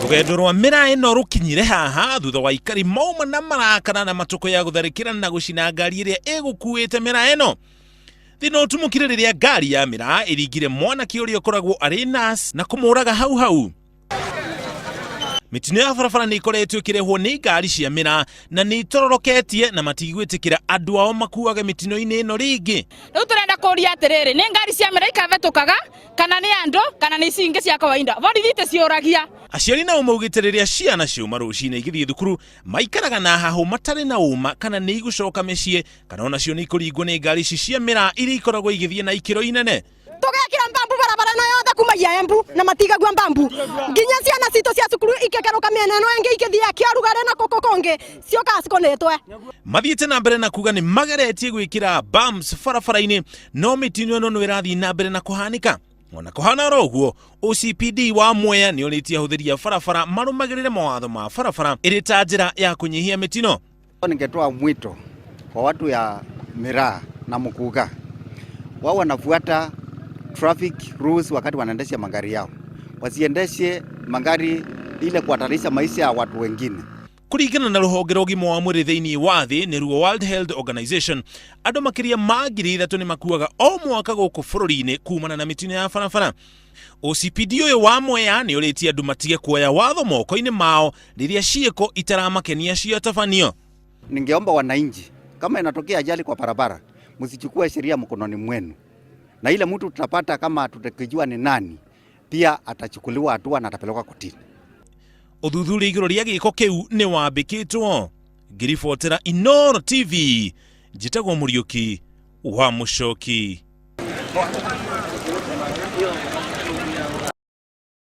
Rũgendo rwa mĩraa ĩno rũkinyire haha thutha wa aikari mauma na marakara na matũkũ ya gũtharĩkĩra na gũcina ngari ĩrĩa ĩgũkuĩte mĩraa ĩno. Thĩna ũtumũkire rĩrĩa ngari ya mĩraa ĩringire mwanake ũrĩa ũkoragwo arĩ nurse na kũmũraga hau hau. Mĩtino ya barabara nĩ ĩkoretwo ĩkĩrehwo nĩ ngari cia mĩraa na nĩ itororoketie na matigwĩtĩkĩra andũ ao makuage mĩtino-inĩ ĩno rĩngĩ. Rĩu tũrenda kũria atĩrĩrĩ, nĩ ngari cia mĩraa ikahetũkaga kana nĩ andũ kana nĩ ici ingĩ cia kawaida? Borithi iticiũragia. Aciari nao maugĩte rĩrĩa ciana ciauma rũcinĩ igĩthiĩ thukuru maikaraga na hahũ matarĩ na ũma kana nĩ igũcoka mĩciĩ kana onacio nĩ ikũringwo nĩ ngari ici cia mĩraa iria ikoragwo igĩthiĩ na ikĩro inene. Tũgekĩra mbambu barabara ĩno yothe kumagia Embu na matigagua mbambu nginya ciana citũ cia cukuru ikĩkerũka mĩena ĩno ĩngĩ ikĩthiĩ kĩarugarĩ na kũkũ kũngĩ ciũkaga cikũnĩtwe. Mathiĩte na mbere na kuga nĩ mageretie gwĩkĩra bumps barabara-inĩ no mĩtino ĩno no ĩrathiĩ na mbere na kũhanĩka. Ona kũhana oro ũguo, OCPD wa Mwea nĩ orĩtie ahũthĩri a barabara marũmagĩrĩre mawatho ma barabara ĩrĩ ta njĩra ya kũnyihia mĩtino. Ningetoa mwito kwa watu ya miraa na mukuga, wao wanafuata traffic rules wakati wanaendesha magari yao, wasiendeshe magari ile kuhatarisha maisha ya watu wengine. Kũringana na rũhonge rwa ũgima wa mwĩrĩ thĩinĩ wa thĩ nĩruo World Health Organization, andũ makĩria ma 3000 nĩ makuaga o mwaka gũkũ bũrũri-inĩ kumana na mĩtino ya barabara. OCPD ũyũ wa Mwea nĩ ũrĩtie andũ matige kuoya watho moko-inĩ mao rĩrĩa ciĩko itaramakenia ciatabanio. Ningeomba wananchi, kama inatokea ajali kwa barabara, msichukue sheria mkononi mwenu, na ile mtu tutapata kama tutakijua ni nani, pia atachukuliwa hatua na atapelekwa kotini. Ũthuthuria igũrũ rĩa gĩko kĩu nĩ wambĩkĩtwo. Ngĩribotera Inooro TV, njĩtagwo Mũriũki wa Mũcoki.